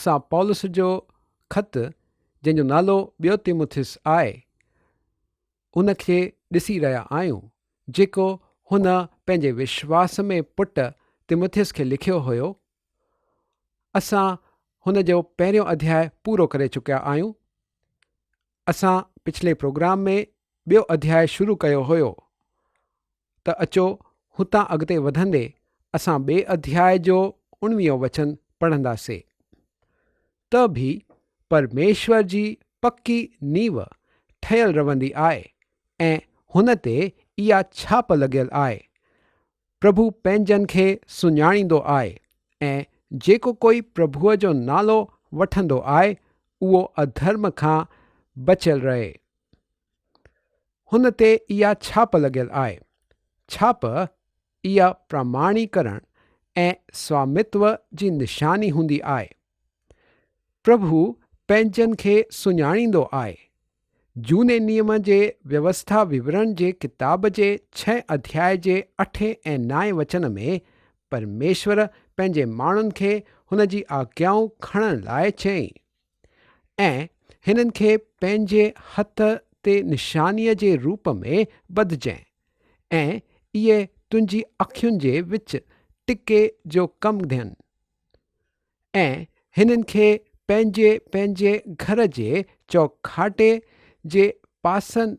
اسان پولس جو خط جنهن جو نالو ٻيو تيموٿيس آهي، ان کي ڏسي رهيا آهيون، جيڪو هن پنهنجي وشواس ۾ پٽ تيموٿيس کي لکيو هيو. اسان هن جو پهريون اڌياء پورو ڪري چڪيا آهيون. اسان پڇلي پروگرام ۾ ٻيو اڌياء شروع ڪيو هيو. ته اچو هتان اڳتي وڌندي اسان ٻئي اڌياء جو اڻويهون وچن پڙهنداسي. ته به پرميشور جي پڪي نيو ٺهيل رهندي آهي ۽ هن تي اها ڇاپ لڳيل آهي، پرڀو پنهنجن کي سڃاڻيندو آهي ۽ جيڪو ڪوئي پرڀوء جو نالو وٺندو آهي اهو اڌرم کان بچيل رهي. هن تي اها ڇاپ لڳيل آهي. ڇاپ اها پراماڻيڪرڻ ۽ سوامتو جي نشاني هوندي آهي. پرڀو پنهنجن کي سڃاڻيندو آهي. جهوني نيم جي ويوسٿا وورڻ جي ڪتاب جي ڇهين اڌياء جي اٺين ۽ نائين وچن ۾ پرميشور پنهنجي ماڻهن کي هن جي آگيائون کڻڻ لاء چيائين. ۽ هنن کي پنهنجي هٿ تي نشانيء جي روپ ۾ ٻڌجانء، ۽ اهي تنهنجي اکين جي وچ ٽڪي جو ڪم ڏين، ۽ هنن کي پنهنجي پنهنجي گهر جي چوکاٽي جي پاسن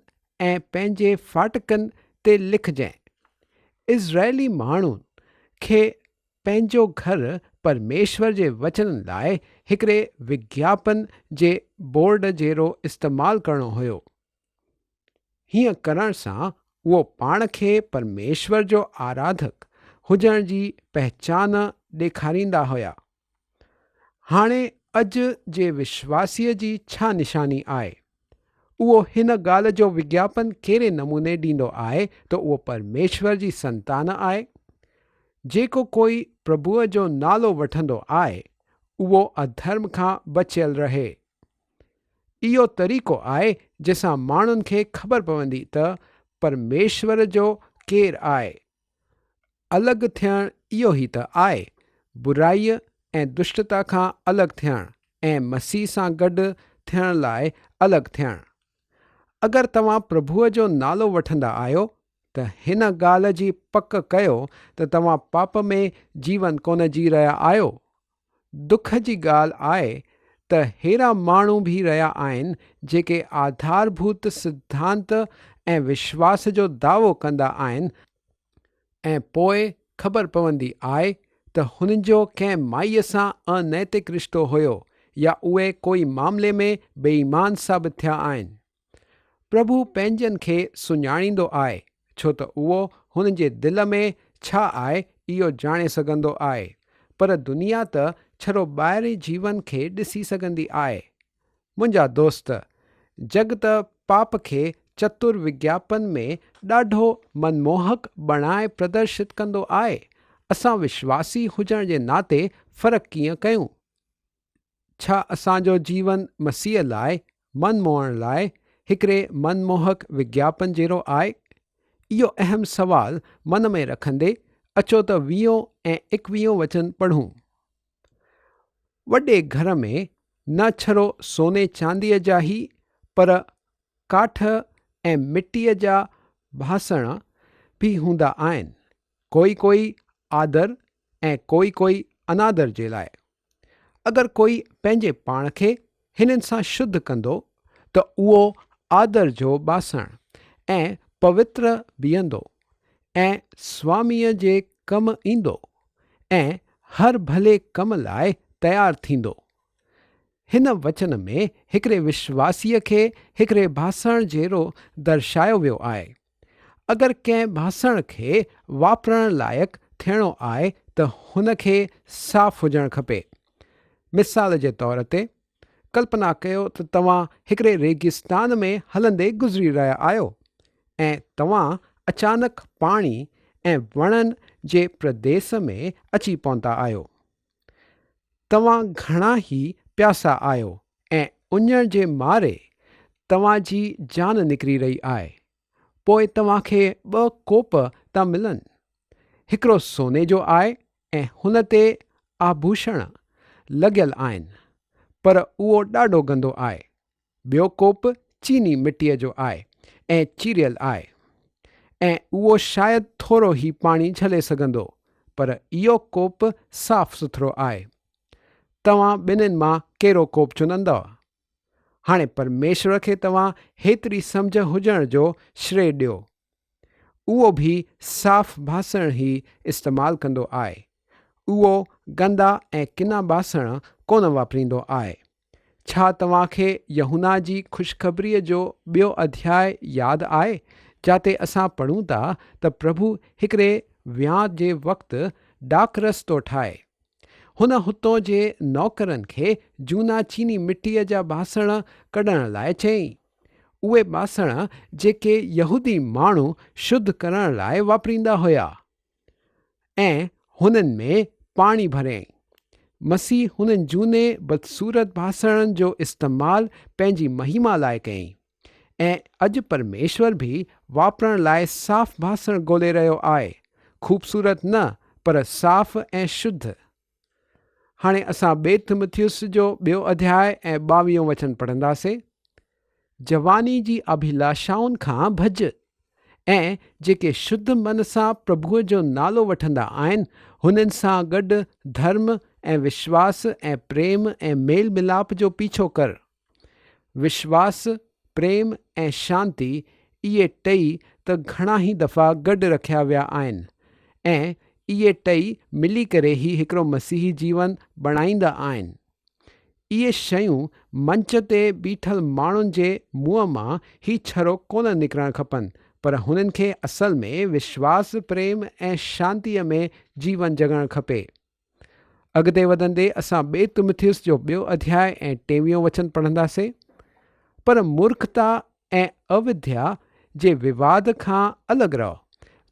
۽ پنهنجي ڦاٽڪن تي لکجانء. اسرائيلي ماڻهن کي پنهنجو گهر پرميشور جي وچن لاء هڪڙي وگياپن جي بورڊ جهڙو استعمال ڪرڻو هيو. هيئن ڪرڻ سان اهو پاڻ کي پرميشور جو آراڌڪ هجڻ جي پهچان ڏيکاريندا هيا. هاڻي اڄ جي وشواسيء جي ڇا نشاني آهي؟ اهو هن ڳالهه جو وگياپن ڪهڙي نموني ڏيندو آهي ته اهو پرميشور جي سنتان آهي؟ جيڪو ڪوئي پرڀوء جو نالو وٺندو آهي، اهو اڌرم کان بچيل رهي. اهو طريقو آهي جنهن سان ماڻهن کي خبر پوندي ته پرميشور جو ڪير آهي. الڳ ٿيڻ اهو ئي ته آهي، برائيء ۽ دشٽتا کان الڳ ٿيڻ ۽ مسيح سان گڏ ٿيڻ لاء الڳ ٿيڻ. اگر توهان پرڀوء جو نالو وٺندا آهيو ته هن ڳالهه جي پڪ ڪيو ته توهان پاپ ۾ جيون ڪونه جي رهيا آهيو. دک جي ڳالهه آهي ته ههڙا ماڻهو به رهيا آهن جيڪي آڌارڀوت سڌانت ۽ وشواس جو دعوو ڪندا آهن ۽ پوء خبر پوندي آهي ته هنن جو ڪنهن مائيء سان انيتڪ رشتو هيو يا اهي ڪوئي معاملي ۾ بي ايمان ثابت ٿيا آهن. پرڀو پنهنجن کي سڃاڻيندو آهي، ڇو ته اهو هن جي دل ۾ ڇا آهي اهو ڄاڻي سگهندو آهي، پر دنيا ته ڇڙو ٻاهرين جيون کي ڏسي سگهندي آهي. منهنجا دوست، جڳ ته پاپ کي چتر وگياپن ۾ ڏاڍو منموهڪ بڻائي پردرشت ڪندو آهي، اسان وشواسي هجڻ جي ناتي فرق ڪيئن ڪيون؟ ڇا اسان جو جيون مسيح لاء من موهڻ لاء هڪڙي من موهڪ وگياپن جهڙو آهي؟ اهو اهم سوال من ۾ رکندي اچو ته ويهون ۽ ايڪويهون وچن پڙهون. وڏي گهر ۾ نه ڇڙو سوني چانديء جا ئي پر ڪاٺ ۽ مٽيء جا باسڻ به هوندا آهن، ڪوئي ڪوئي آدر ۽ ڪوئي ڪوئي انادر جي لاء. اگر ڪوئي پنهنجي پاڻ کي هنن سان شڌ ڪندو ته اهو آدر جو باسڻ ۽ پوتر بيهندو ۽ سواميء جي ڪم ايندو ۽ هر ڀلي ڪم لاء تيار ٿيندو. هن وچن ۾ هڪڙي وشواسيء کي هڪڙي باسڻ جهڙو درشايو ويو آهي. اگر ڪنهن باسڻ کي واپرڻ لائق ٿيڻو آهي ته هن کي صاف هجڻ کپي. مثال جي طور تي، ڪلپنا ڪيو ته توهان هڪڙي ريگستان ۾ هلندي گذري رهيا آهيو ۽ توهان اچانڪ پاڻي ۽ وڻن جي پرديس ۾ اچي پهتا آهيو. توهان گهڻا ئي پياسا آهيو ۽ اڃ جي ماري توهان جي جان نڪري رهي آهي. پوء توهان کي ٻه ڪوپ ٿا ملن، هڪڙو سوني جو آهي ۽ هن تي آڀوشڻ لڳيل آهن. پر اهو ڏاڍو گندو آهي. ٻيو ڪوپ چيني مٽيء جو آهي ۽ چيريل آهي ۽ اهو شايد ٿورو ئي پاڻي جهلي سگهندو، پر اهو ڪوپ صاف سٿرو آهي. توهان ٻنهين مان ڪهڙو ڪوپ چنندؤ؟ هاڻي پرميشور کي توهان هيتري سمجهه هجڻ جو شري ڏيو. اهو به صاف باسڻ ئي استعمال ڪندو آهي. اهو گندا ۽ ڪنا باسڻ ڪونه واپريندو آهي. ڇا توهان کي يوحنا جي خوشخبريء جو ٻيو اڌياء ياد آهي، جاتي اسان پڙهون ٿا ته پرڀو هڪڙي ويانء جي وقت ڏاکرس ٿو ٺاهي. هن هتون جي نوڪرن کي جهونا چيني مٽيء جا باسڻ ڪڍڻ لاء چيائين. اهي باسڻ جيڪي يهودي ماڻهو شڌ ڪرڻ لاء واپريندا هيا ۽ هنن ۾ پاڻي ڀريائين. مسيح هنن جهوني بدصورت باسڻن جو استعمال پنهنجي مهيما لاء ڪيائين ۽ اڄ پرميشور به واپرڻ لاء صاف باسڻ ڳولي رهيو آهي، خوبصورت نه پر صاف ۽ شڌ. هاڻي اسان ٻئي تيمٿيس جو ٻيو اڌياء ۽ ٻاويهون وچن پڙهنداسين. جواني جي اڀلاشائن کان ڀڄ ۽ جيڪي شڌ من سان پرڀوء جو نالو وٺندا آهن، هنن سان گڏ ڌرم ۽ وشواس ۽ پريم ۽ ميل ملاپ جو پيڇو ڪر. وشواس، پريم ۽ شانتي اهي ٽئي ته گهڻا ئي دفعا گڏ رکيا ويا آهن ۽ اهي ٽئي ملي ڪري ئي هڪڙو مسيحي جيون بڻائيندا آهن. اهي شيون منچ تي بيٺل ماڻهن جي منهن مان هي ڇرو ڪونه نڪرڻ کپن پر هنن کي اصل ۾ وشواس، پريم ۽ شانتيء ۾ جيون جڳڻ کپي. اڳتي وڌندي اسان ٻئي تمٿيس جو ٻيو اڌياء ۽ ٽيويهون وچن پڙهنداسين. پر مورکتا ۽ اوديا جي وواد کان الڳ رهه،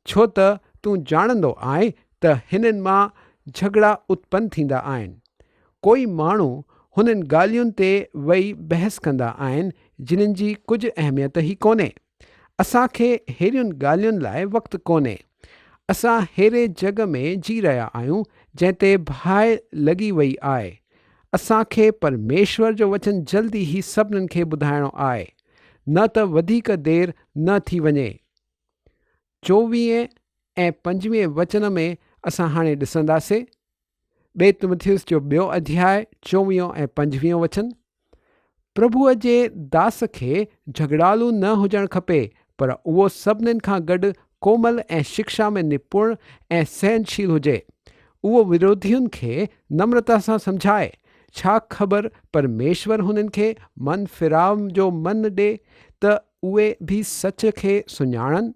ڇو ته تون ڄاڻندو آهين ته هنن مان جهڳڙا اتپن ٿيندا آهن. ڪوئي ماڻهو هنن ڳالهين تي ويهي بحث ڪندا آهن، جن جي ڪجهه اهميت ئي ڪونهي. اسان کي ههڙين ڳالهين لاء وقت ڪونهي. اسان ههڙي جڳ ۾ جي رهيا آهيون جنهن تي باهه لڳي وئي آهي. اسان کي پرميشور جو وچن جلدي ئي سڀنن کي ٻڌائڻو آهي، نه ته وڌيڪ دير نه ٿي وڃي. چوويهين ۽ پنجويهين وچن ۾ اسان هاڻي ڏسنداسين. ٻئي تمٿيس جو ٻيو اڌياء چوويهون ۽ پنجويهون وچن، پرڀوء جي داس کي جهڳڙالو نه هجڻ کپي، پر اهو سڀنين کان گڏ ڪومل ۽ شڪشا ۾ نپڻ ۽ سهنشيل هجي. اهو وروڌين کي نمرتا سان سمجهائي. ڇا خبر پرميشور هنن کي من ڦيراء جو من ڏي ته اهي به سچ کي سڃاڻن.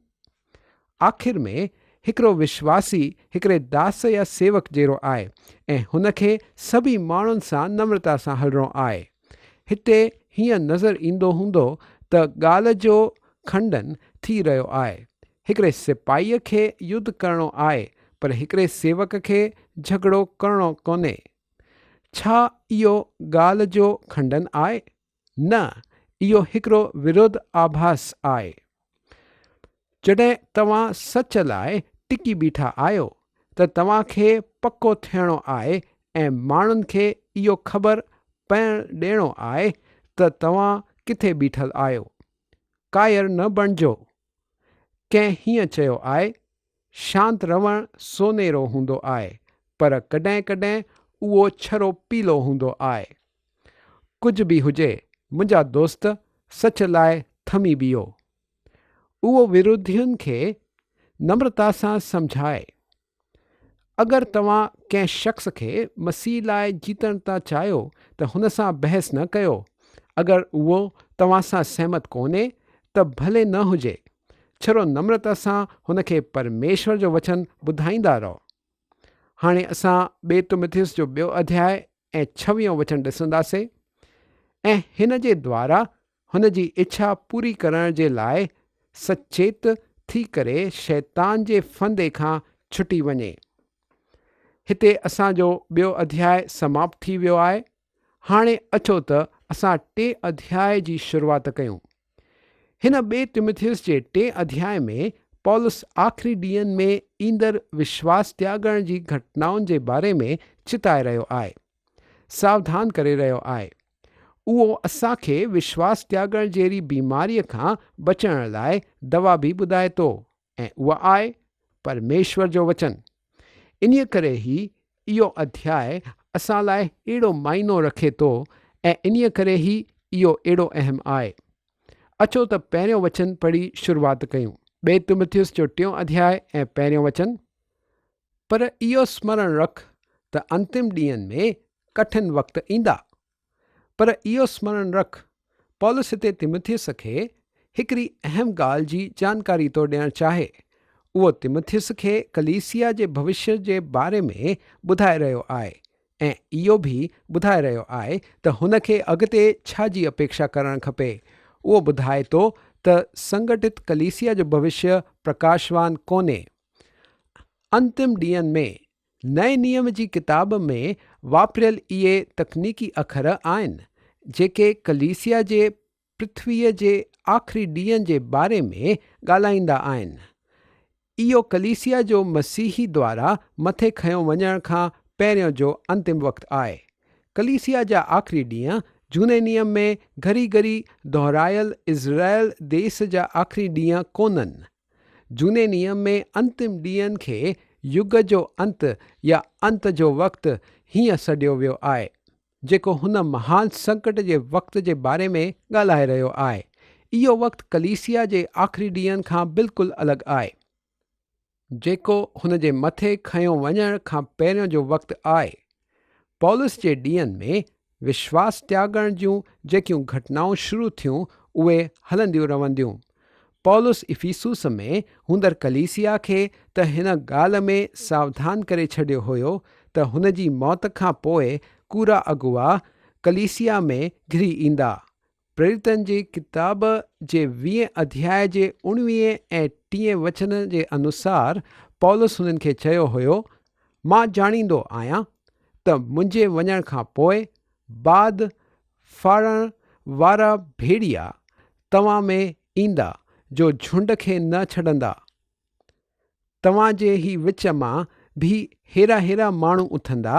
آخر ۾ هڪڙو وشواسي هڪڙي داس يا سيوڪ جهڙو آهي ۽ هن کي سڀئي ماڻهن سان نمرتا سان هلڻو آهي. هتي هيئن نظر ايندو هوندو ته ڳالهه جو کنڊن ٿي رهيو آهي. هڪڙي سپاهيء کي يڌ ڪرڻو آهي پر هڪڙي سيوڪ کي جهڳڙو ڪرڻو ڪونهي. ڇا اهو ڳالهه جو کنڊن آهي؟ نه، اهو هڪڙو وروڌ آڀاس آهي. جڏهن توهان سچ لاء ٽڪي بيٺا آهيو ته توهان کي پڪو ٿيڻو آهي ۽ ماڻهن کي اهو خبر پئڻ ڏيڻو آهي ته توهان ڪٿي بيٺل آهيو. ڪائر نه بڻجو. ڪنهن هيئن چيو آهي، شانت رهڻ سونهرو هوندو آهي، پر ڪڏهن ڪڏهن اهو ڇرو پيلو هوندو آهي. ڪجهه به هجي، منهنجا دوست، سچ لاء ٿمي بيهو. اهو وروڌين کي نمرتا سان سمجهائي. اگر توهان ڪنهن شخص کي مسيح لاء جيتڻ ٿا چاهيو ته هن سان بحث نه ڪيو. اگر اهو توهان سان سهمت ڪونهي ته ڀلي نه هجي. ڇڙو نمرتا سان هن کي پرميشور جو وچن ٻڌائيندا رهو. هاڻي اسان ٻئي تمٿيس جو ٻيو اڌياء ۽ ڇويهون وچن ڏسنداسين ۽ هن جي دوارا هن جي اڇا پوري ڪرڻ جي لاء سچيت ٿي ڪري شيطان جي ڦندي کان ڇٽي وڃي. هتي اسان جو ٻيو اڌياء سماپت ٿي ويو آهي. هاڻي اچو ته اسان ٽئين اڌياء جي شروعات ڪيون. هن ٻئي تيمٿيس جي ٽئين اڌياء ۾ پولس آخري ڏينهن ۾ ايندڙ وشواس تياڳڻ جي گهٽنائن جي باري ۾ چتائي رهيو آهي. ساوڌان ڪري رهيو آهي. اهو اسان کي وشواس تياڳڻ جهڙي بيماريء کان بچڻ لاء دوا به ٻڌائي ٿو ۽ اها آهي پرميشور جو وچن. انهيء ڪري ئي اهو اڌياء اسان لاء اهڙو معنو رکي ٿو ۽ انهيء ڪري ئي اهو اهڙو اهم آهي. اچو ته پهريون وچن پڙهي شروعات ڪيون. ٻئي تيمٿيس جو ٽيون اڌياء ۽ پهريون وچن. پر اهو سمرڻ رک ته انتم ڏينهن ۾ ڪٺن وقت ايندا. پر اهو سمرڻ رک، پولس هتي تيمٿيس کي هڪڙي اهم ڳالهه جي جانڪاري ٿو ڏيڻ چاهي. اهو تيمٿيس کي ڪليسيا جي ڀوشيه جي باري ۾ ٻڌائي رهيو آهي ۽ اهو به ٻڌائي رهيو آهي ته هن کي اڳتي ڇا جي اپيڪشا ڪرڻ کپي. اهو ٻڌائي ٿو ته سنگٺت ڪليسيا جو ڀوشيه پرڪاشوان ڪونهي. انتم ڏينهن ۾ نئين نيم جي ڪتاب ۾ واپريل اهي تڪنيڪي اکر آهن، جيڪي ڪليسيا جي پرٿويء جي آخري ڏينهن جي باري ۾ ڳالهائيندا آهن. اهو ڪليسيا جو مسيحي دوارا مٿي کنيو وڃڻ کان پهريون جو انتم وقت آهي. ڪليسيا جا آخري ڏينهن جهوني نيم ۾ گهري گهري دهرايل اسرائيل ديس جا آخري ڏينهن ڪونهن. جهوني نيم ۾ انتم ڏينهن کي يگ جو انت يا انت جو وقت هيئن سڏيو ويو آهي، جيڪو هن مهان سنڪٽ جي وقت جي باري ۾ ڳالهائي رهيو آهي. اهو وقت ڪليسيا جي آخري ڏينهن کان بلڪل الڳ آهي. جيڪو هن جي مٿي کنيو وڃڻ کان پهريون جو وقت آهي. پولس جي ڏينهن ۾ وشواس تياڳڻ جون جيڪيون گهٽنائون شروع ٿيون، اهي هلنديون رهنديون. پولس افيسوس ۾ هوندڙ ڪليسيا کي ته هن ڳالهه ۾ ساوڌان ڪري ڇڏيو هيو ته هن جي موت کان پوء ڪوڙا اڳوا ڪليسيا ۾ گهري ايندا. پريريتن جي ڪتاب جي ويهين اڌياء جي اڻويهين ۽ ٽيهين وچن جي انوسار پولس هنن کي چيو هيو، مان ڄاڻيندو آهيان ته منهنجي وڃڻ کان پوء بعد ڦاڙڻ وارا ڀيڙيا توهان ۾ ايندا جو جهنڊ کي نه ڇڏندا. توهان جي ئي وچ مان به ههڙا ههڙا ماڻهو اٿندا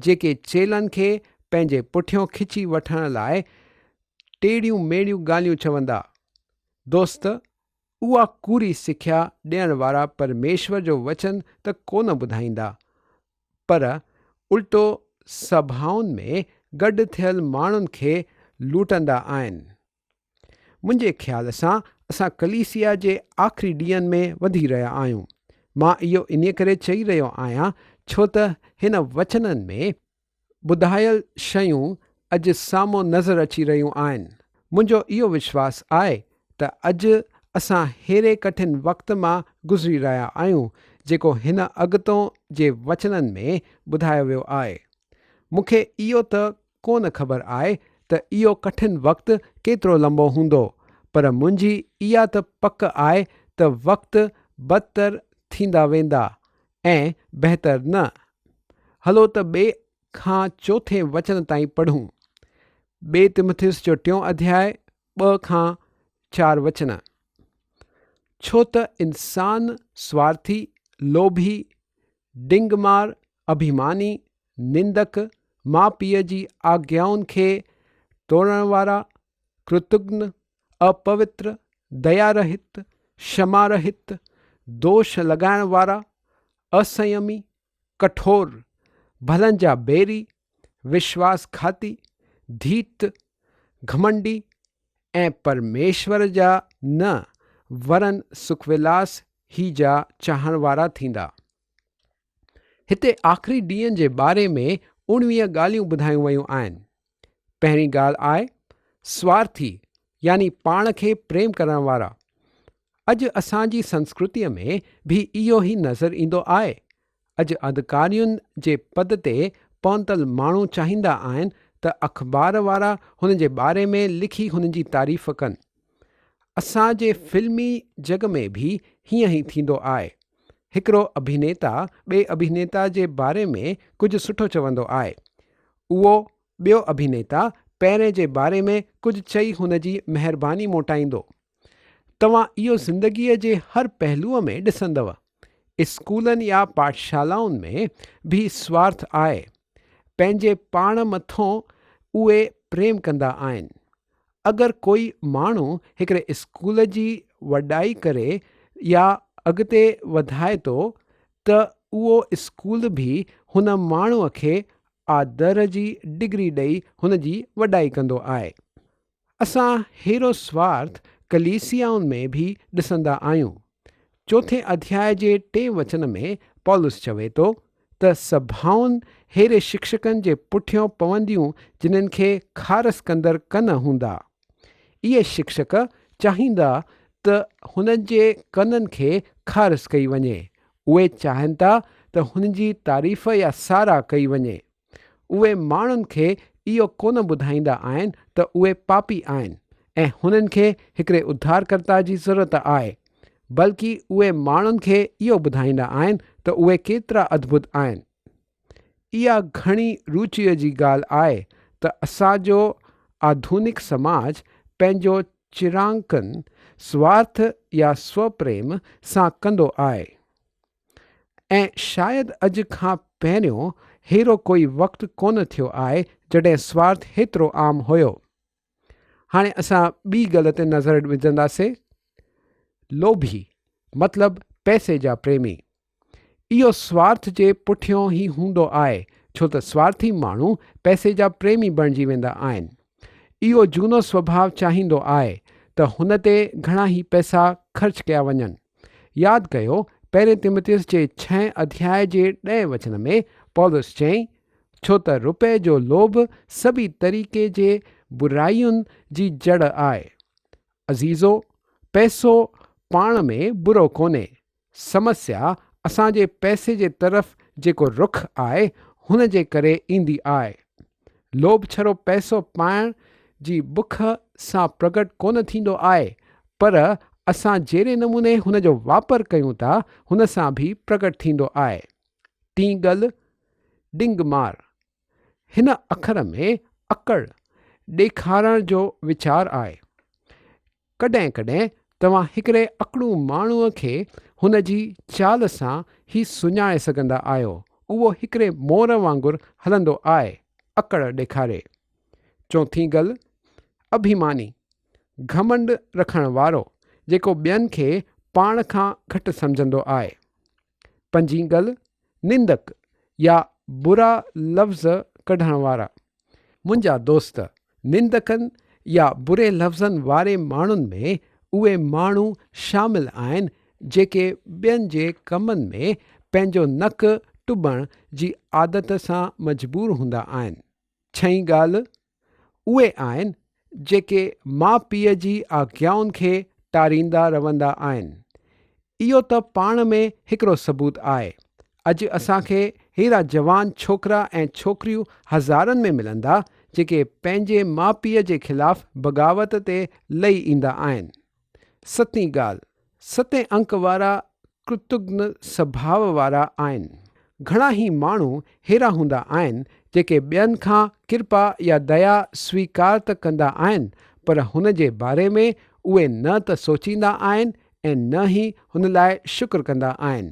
جيڪي چيلن کي پنهنجي پٺيون کچي وٺڻ لاء ٽيڙيون ميڙيون ڳالهيون چوندا. دوست! اها ڪوڙي سکيا ڏيڻ وارا پرميشور جو وچن ته ڪونه ٻڌائيندا، پر الٽو سڀائن ۾ گڏ ٿيل ماڻهن کي لوٽندا آهن. منهنجي خيال سان اسان ڪليسيا جي آخري ڏينهن ۾ وڌي رهيا آهيون. مان اهو انهيء ڪري چئي رهيو آهيان ڇو ته هن وچنن ۾ ٻڌايل شيون اڄ سامهون نظر اچي رهيون آهن. منهنجو اهو وشواس آهي ته اڄ اسان ههڙي ڪٺن وقت مان گذري رهيا آهيون جيڪو هن اڳتون جي وچنن ۾ ٻڌايو ويو آهي. مون کي اهو ته ڪونه خبر آهي ته اهو ڪٺن وقت ڪيترو لنبو هوندو پر منهنجي اها ته پڪ آهي ته وقت بدتر ٿيندا ويندا ۽ بهتر نه. هلو ته ٻئي کان چوٿين وچن تائين پڙهون. ٻئي تيمٿيس جو ٽيون اڌياء 2 کان 4 وچن. ڇو ته انسان سوارٿي، لوڀي، ڊنگ مار، اڀيماني، نندڪ، ماء پيء جي آگيائن کي ٽوڙڻ وارا، ڪرتگن، اپوتر، ديا رهت، شما رهت، دوش لڳائڻ وارا، اسنيمي، ڪٺور، ڀلن جا بيري، وشواس گهاتي، ڌيت، گهمنڊي ۽ پرميشور جا نه ورن سک ولاس هي جا چاهڻ وارا ٿيندا. هتي آخري ڏينهن جي باري ۾ 19 ڳالهيون ٻڌايون ويون آهن. پهرين ڳالهه آهي سوارٿي يعني پاڻ کي پريم ڪرڻ وارا. اڄ اسان جي سنسڪرتيء ۾ به اهو ئي نظر ايندو آهي. اڄ اڌڪارين جي پد تي پهتل ماڻهو چاهيندا آهن ته اخبار وارا هن جي باري ۾ لکي هن جي تعريف ڪن. اسان جي فلمي جڳ ۾ به هيئن ئي ٿيندو آهي. هڪڙو اڀينيتا ٻئي اڀينيتا جي باري ۾ ڪجهه سٺو چوندو آهي. اهو ٻيو اڀينيتا پهرين جي باري ۾ ڪجهه چئي هن جي مهرباني موٽائيندو. توهان اهو زندگيء جي هر پهلوء ۾ ڏسندؤ. اسڪولن يا پاٺشالائن ۾ به سوارٿ آهي. پنهنجي پاڻ مٿون اهي پريم ڪندا آهن. اگر ڪوئي ماڻهو هڪڙي اسڪول جي وڏائي ڪري يا اڳتي وڌائي ٿو ته اهو اسڪول به هن ماڻهوء کي آدر جي ڊگري ڏئي هن جي وڏائي ڪندو آهي. اسان ههڙو سوارٿ ڪليسيائن ۾ به ڏسندا آهيون. چوٿين اڌياء جي ٽئين وچن ۾ پولس چوي ٿو ته سڀائون ههڙي شڪشڪن جي پٺيون پونديون جنن کي خارس ڪندڙ ڪن هوندا. اهي شڪشڪ چاهيندا ته هنن جي ڪنن کي خارس ڪئي وڃي. اهي چاهين ٿا ته هن جي تعريف يا ساراهه ڪئي وڃي. اهي ماڻهن کي اهو ڪونه ٻڌائيندا آهن ته اهي پاپي آهن ۽ هنن کي هڪڙي اڌارڪرتا جي ضرورت آهي، بلڪ اهي ماڻهن کي اهو ٻڌائيندا آهن ته اهي ڪيترا ادڀت آهن. اها گهڻي روچيء جي ڳالهه آهي ته اسان جو آڌونڪ سماج پنهنجو چرانڪن سوارٿ يا سوپريم سان ڪندو آهي. ۽ شايد اڄ کان پهريون ههڙو ڪوئي وقت ڪونه ٿيو آهي جڏهن سوارٿ هيترو عام هيو. هاڻي اسان ٻي ڳالهه تي نظر وجهنداسي. لوڀي مطلب پئسي جا پريمي. اهو سوارٿ جي پٺيون ئي هوندو آهي ڇو ته سوارٿي ماڻهو پئسي جا پريمي بڻجي ويندا آهن. اهو جهونو سوڀاء چاهيندو آهي ته هن تي گهڻا ئي پئسا خرچ ڪيا وڃن. ياد ڪيو، پهرين تيمٿيس جي ڇهين اڌياء جي ڏهين وچن ۾ پولس چيائين، ڇو ته رپئي جو لوڀ سڀئي طريقي جي برائين جي جڙ آهي. عزيزو! پئسو پاڻ ۾ برو ڪونهي. سمسيا اسان جي پئسي جي طرف جيڪو رخ آهي، هن جي ڪري ايندي آهي. لوڀ ڇڙو پئسو پائڻ جي بک سان پرگٽ ڪونه ٿيندو آهي، پر اسان جهڙي نموني هن جو واپر ڪيون ٿا، هن سان به پرگٽ ٿيندو آهي. ٽين ڳل، ڊنگ مار. هن اکر ۾ اڪڙ ڏيکارڻ جو ويچار آهي. ڪڏهن ڪڏهن توهان هڪڙي اڪڙو ماڻهوء کي هن جي چال سان ئي سڃاڻي سگهندا آهيو. اهو هڪڙي مور وانگر هلندو آهي، اڪڙ ڏيکاري. چوٿين گل، اڀيماني، گهمنڊ رکڻ وارو، جيڪو ٻين کي پاڻ کان گهٽ سمجهندو آهي. پنجين گل، نندڪ يا برا لفظ ڪڍڻ وارا. منهنجا دوست، نندڪن يا بري لفظن واري ماڻهن ۾ اهي ماڻهو شامل آهن جيڪي ٻين جي ڪمن ۾ پنهنجو نڪ ٽٻڻ جي عادت سان مجبور هوندا آهن. ڇهين ڳالهه، اهي آهن جيڪي ماء پيء جي آگيائن کي ٽاريندا رهندا آهن. اهو ته پاڻ ۾ هڪڙو ثبوت آهي. اڄ اسان کي ههڙا جوان ڇوڪرا ۽ ڇوڪريون هزارن ۾ ملندا جيڪي پنهنجي ماء پيء جي خلاف بغاوت تي لهي ايندا آهن. ستين ڳالهه، ستين انڪ وارا ڪرتگن سڀاء وارا آهن. گهڻا ئي ماڻهو ههڙا هوندا آهن جيڪي ٻين کان ڪرپا يا ديا سويڪار ته ڪندا آهن پر هن جي باري ۾ اهي نه ته سوچيندا آهن ۽ نه ئي هن لاء شڪر ڪندا آهن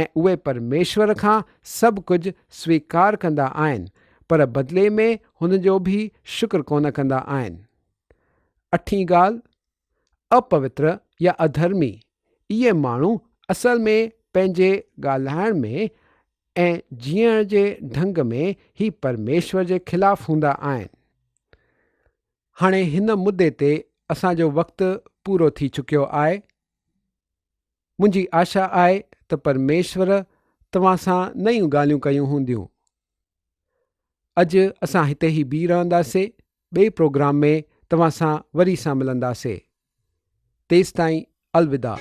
۽ اهي پرميشور کان سڀ ڪجهه سويڪار ڪندا آهن پر بدلي ۾ هن جو به شڪر ڪونه ڪندا آهن. اٺين ڳالهه، اپوتر يا اڌرمي، اهي ماڻهو اصل ۾ پنهنجي ڳالهائڻ ۾ ۽ جيئڻ جي ڍنگ ۾ ئي پرميشور جي خلاف هوندا آهن. هاڻي هن مدي تي اسان جو وقت پورو ٿي چڪيو آهي. منهنجي آشا آهي ته پرميشور توهان سان نيون ڳالهيون ڪيون هونديون. اڄ اسان هتي ئي بيهي رهنداسي، ٻئي پروگرام ۾ توهان سان وري سان ملنداسي. تيستائين الوداع.